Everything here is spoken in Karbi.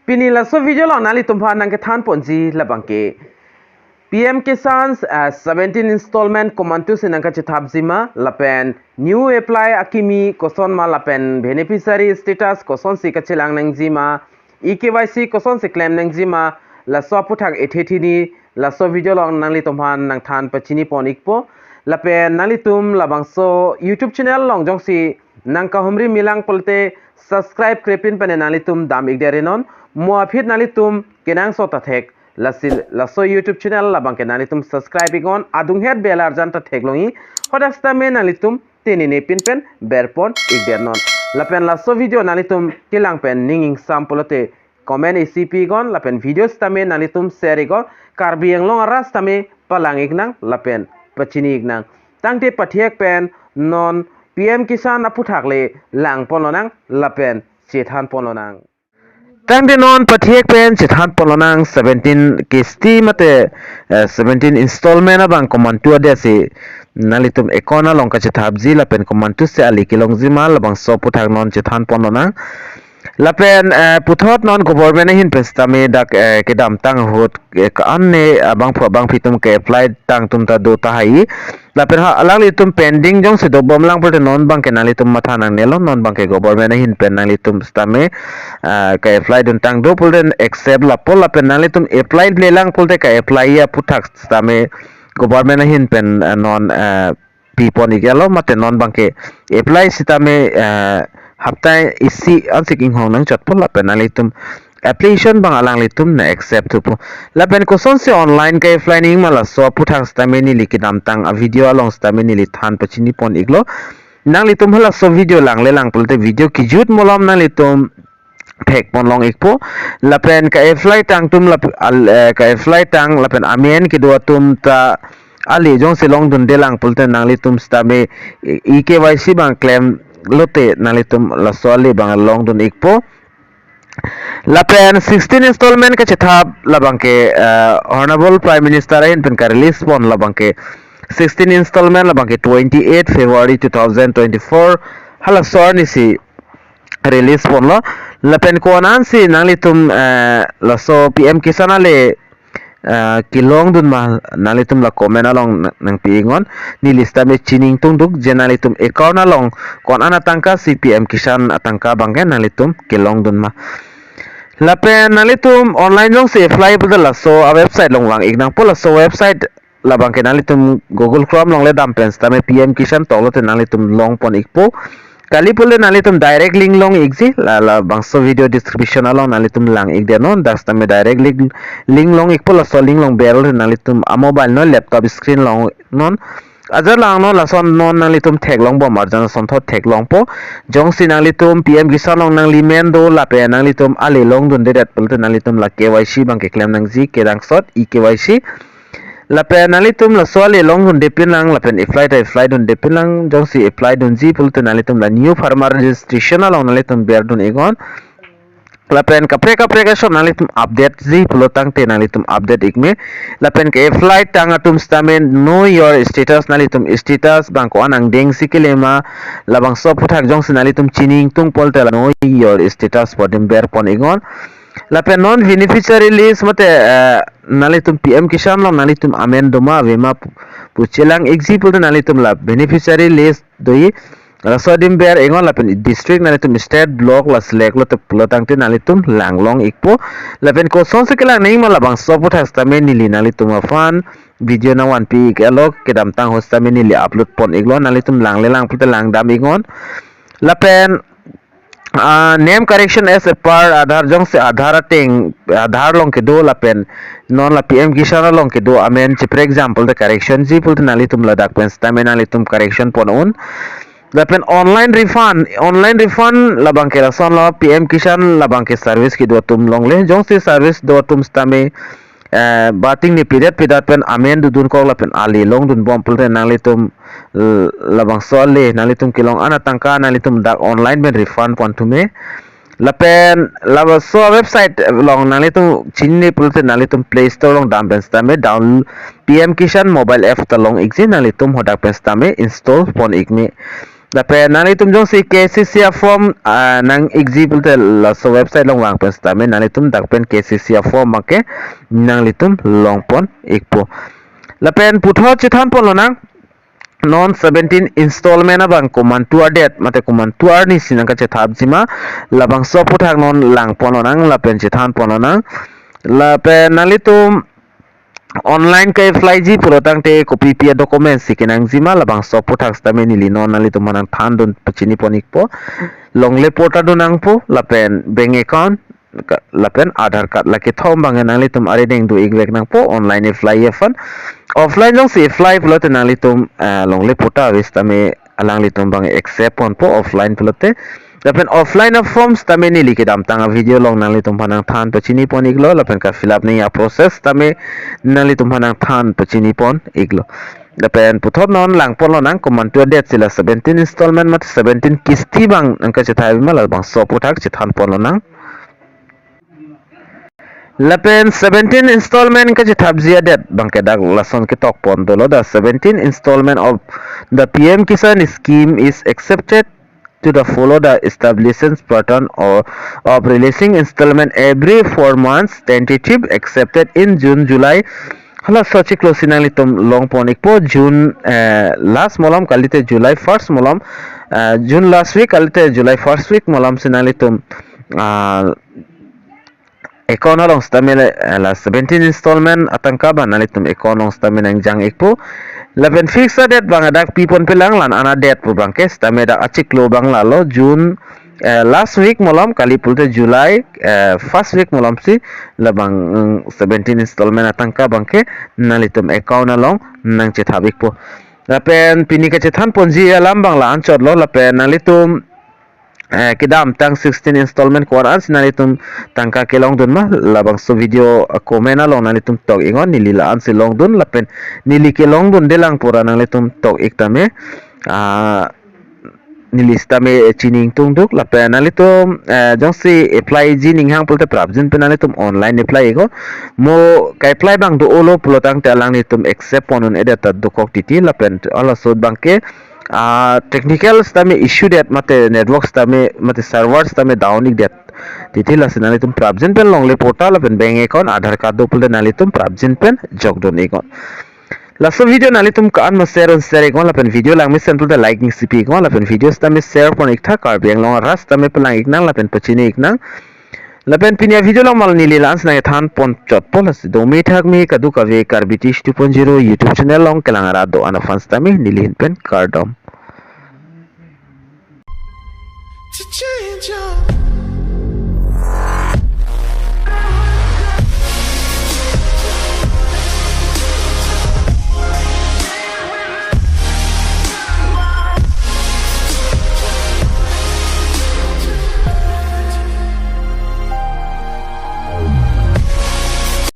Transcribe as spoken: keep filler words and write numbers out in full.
Pini laso video along nanglitum aphan nangkethan ponji labangke P M Kisan, ah, seventeen installment komantu si nangkachethapji ma, lapen new apply akimi koson ma, lapen beneficiary status kosonsi kachelang nangji ma, E K Y C kosonsi klem nangji ma, laso aputhak ethe thini laso video along nanglitum aphan nangthan pachini pon ikpo. Lapen nanglitum labangso YouTube channel along jongsi nangkahumri milang pulote subscribe krepin pen nanglitum dam ik deri non. Mo aphi nanglitum kenangsot ta thek, lasi laso YouTube channel labangke nanglitum subscribe iknon, adunghet bell arjan ta theklongji. Hadak sitame nanglitum tenine pin pen berpon ik deri non. Lapen laso video nanglitum kelang pen ning ingsam pulote comment isi pi iknon, lapen video sitame nanglitum share iknon, Karbi Anglong arat sitame palang iknang lapen pachini iknang. Tangte pathek pen non P M Kisan aputhak le lang ponlonang lapen chethan ponlonang. Tangte non pathek pen chethan ponlonang, seventeen kisti mate, eh, seventeen installment abang komantu adet si nanglitum account along kachethapji lapen komantu si ali kelongji ma, labangso aputhak non chethan ponlonang. Lapen, eh, puthot non government ahin pen sitame dak, eh, kedamtang ahut, eh, ka-an ne abangphu abangphi atum ke-apply tang atum ta do tahai. Lapen ha alanglitum pending jongsi dobom lang pulote non abangke nanglitum matha nangnelo, non abangke government ahin pen nanglitum sitame, ah, ke-apply dun tang do pulote accept lapo, lapen nanglitum apply le lang pulote ke-apply aputhak sitame government ahin pen, ah, non, ah, pi pon iklo, mate non abangke apply sitame, ah, hapta isi ansi inghong nangchotpo, lapen nanglitum application abang alanglitum nang accept thupo. Lapen kosonsi online ke-apply nangji ma laso aputhak sitame neli kedamtang a-video along sitame neli than pachini pon iklo. Nanglitum halaso video lang le lang pulote video kejut malom nanglitum thek ponlong ikpo. Lapen ke-apply tang atum lap-, al-, eh, ke-apply tang lapen amen kedo atum ta ali jongsi longdunde lang pulote nanglitum sitame E K Y C abang klemlote nanglitum laso ali abang longdun ikpo. Lapen sixteen installment kachethap labangke, eh, Honorable Prime Minister ahin pen ka-release pon labangke sixteen installment labangke twenty-eight February two thousand twenty-four halaso arni si release ponlo. Lapen ko-an ansi nanglitum, eh, laso P M Kisan ale, eh, kelongdun ma, nanglitum la comment along nang, nangpi iknon. Neli sitame chini ingtungduk je nanglitum account along ko-an atangka si P M Kisan atangka abangke nanglitum kelongdun ma. Lapen nanglitum online jongsi apply pulote laso a-website along vang iknangpo, laso website labangke nanglitum Google Chrome along le dam pen sitame P M Kisan toklote nanglitum long pon ikpo. Kali pulote nanglitum direct link long ikji, la, labangso video description along nanglitum lang ik deri non, dak sitame direct link, link long ikpo, laso link along berlo nanglitum a-mobile non laptop screen along non. Ajat lang non, lason non nanglitum theklongbom arjan asonthot theklongpo. Jongsi nanglitum P M Kisan along nangli men do lapen nanglitum ale longdundedet pulote nanglitum la K Y C abangke klem nangji, kenangsot E K Y C. Lapen nanglitum laso ale longdunde pinlang, lapen apply ta apply dunde pinlang, jongsi apply dunji pulote nanglitum la new farmer registration along nanglitum berdun iknon. Lapen kaprek kaprek ason nanglitum update ji pulo tangte nanglitum update ikme. Lapen ke-apply tang atum sitame know your status, nanglitum status abang ko-an angdengsi kele ma, labangso aputhak jongsi nanglitum chini ingtung pulote la know your status pu adim berpon iknon. Lapen non beneficiary list mate, eh, nanglitum P M Kisan along nanglitum amen doma avema pu, pu chelang ikji pulote nanglitum la beneficiary list doji, laso adim ber iknon, lapen district nanglitum state, block la select lote pulo tangte nanglitum lang long ikpo. Lapen kosonsi kelang nangji ma labangso aputhak sitame neli nanglitum aphan video nangvanpi iklo, kedamtang ahut sitame neli upload pon iklo, nanglitum lang le lang pulote lang dam iknon. Lapen, ah, name correction as a per Aadhaar, jongsi Aadhaar ateng, Aadhaar along kedo lapen non la P M Kisan along kedo amen, che, for example, the correction ji pulote nanglitum ladak pen sitame nanglitum correction pon un. Lapen online refund, online refund labangke lason la P M Kisan labangke service kedo atum along le, jongsi service do atum sitame, eh, bating ni pidet pidet pen amen dodun kok lapen ale longdunbom pulote nanglitum, l-, labangso ale nanglitum kelong an atangka nanglitum dak online pen refund pon thume. Lapen laso website along nanglitum chinine pulote nanglitum Play Store along dam pen sitame down, P M Kisan mobile app ta long ikji, nanglitum hadak pen sitame install pon ikme. Lapen nanglitum jongsi K C C a-form, ah, nang-ikji pulote laso website along vang pen sitame nanglitum dak pen K C C a-form abangke nanglitum long pon ikpo. Lapen puthot chethan pon lonang, non seventeen installment abang komantu adet mate komantu arni si nangkachethapjima, labangso aphuthak non lang pon lonang lapen chethan pon lonang. Lapen nanglitum online ka-applyji pulo tangte kopi pi a-document si kenangjima, labangso aphuthak sitame neli non nanglitum aphan nangthan dun pachini pon ikpo. Longle patta do nangpo, lapen bank account, ka-, lapen Aadhaar card, la kethom abang nanglitum arideng do-ik vek nangpo online apply aphan. Offline jongsi apply pulote nanglitum, ah, longle patta ave sitame alanglitum abang accept ponpo offline pulote. Lapen offline a-form sitame neli kedamtang a-video along nanglitum aphan nangthan pachini pon iklo, lapen ka-fill up nangji a-process sitame nanglitum aphan nangthan pachini pon iklo. Lapen puthot non lang pon lonang komantu adet si la seventeen installment mate seventeen kisti abang nangkachethapjima, labangso aphuthak chethan pon lonang. Lapen seventeen installment kachethapji adet abangke dak lason ketok pon dolo: The seventeen installment of the P M Kisan scheme is accepted to the follow the establishment pattern or of releasing installment every four months, tentative accepted in June, July. Halaso achiklo si nanglitum long pon ikpo. June, eh, last malom kalite July first malom, eh, June last week kalite July first week malom si nanglitum, ah, account along sitame le, eh, la seventeen installment atangka abang nanglitum account along sitame nangjang ikpo. Lapen fix a-date abang dak pi pon pelang, la-an a-date pu abangke sitame dak achiklo abang lalo June, eh, last week malom kali pulote July, eh, first week malom si labang, mm, seventeen installment atangka abangke nanglitum account along nangchethap ikpo. Lapen pini kachethan ponji alam abang la-anchot lo, lapen nanglitum, eh, kedamtang sixteen installment ko-an si nanglitum tangka kelong dunma, labangso video, eh, comment along nanglitum tok iknon, neli la-an si long dun, lapen neli kelong dunde lang pura nanglitum tok ik tame, ah, neli sitame, eh, chini ingtung duk. Lapen nanglitum, eh, jongsi applyji ninghang pulote prapjin pen nanglitum online apply iknon. Mo ka-apply abang do-olo pulo tangte alanglitum accept pon un-edet ta dokok titi, lapen halaso abangke, ah, technical sitame issue det mate network sitame mate server sitame down ikdet titi, lasi nanglitum prapjin pen longle patta lapen bank account, Aadhaar card do pulote nanglitum prapjin pen jok dun iknon. Laso video nanglitum ko-an ma share un share iknon, lapen video langmesen pulote like ning sipi iknon, lapen video sitame share pon iktha, Karbi Anglong arat sitame pelang iknang lapen pachini iknang. Lapen pini a-video along mal neli la-an si nangthan ponchotpo, lasi do me thak me kadokave Karbi Tish two point zero YouTube channel along kelang arat do-an aphan sitame neli ahin pen kardom. To change your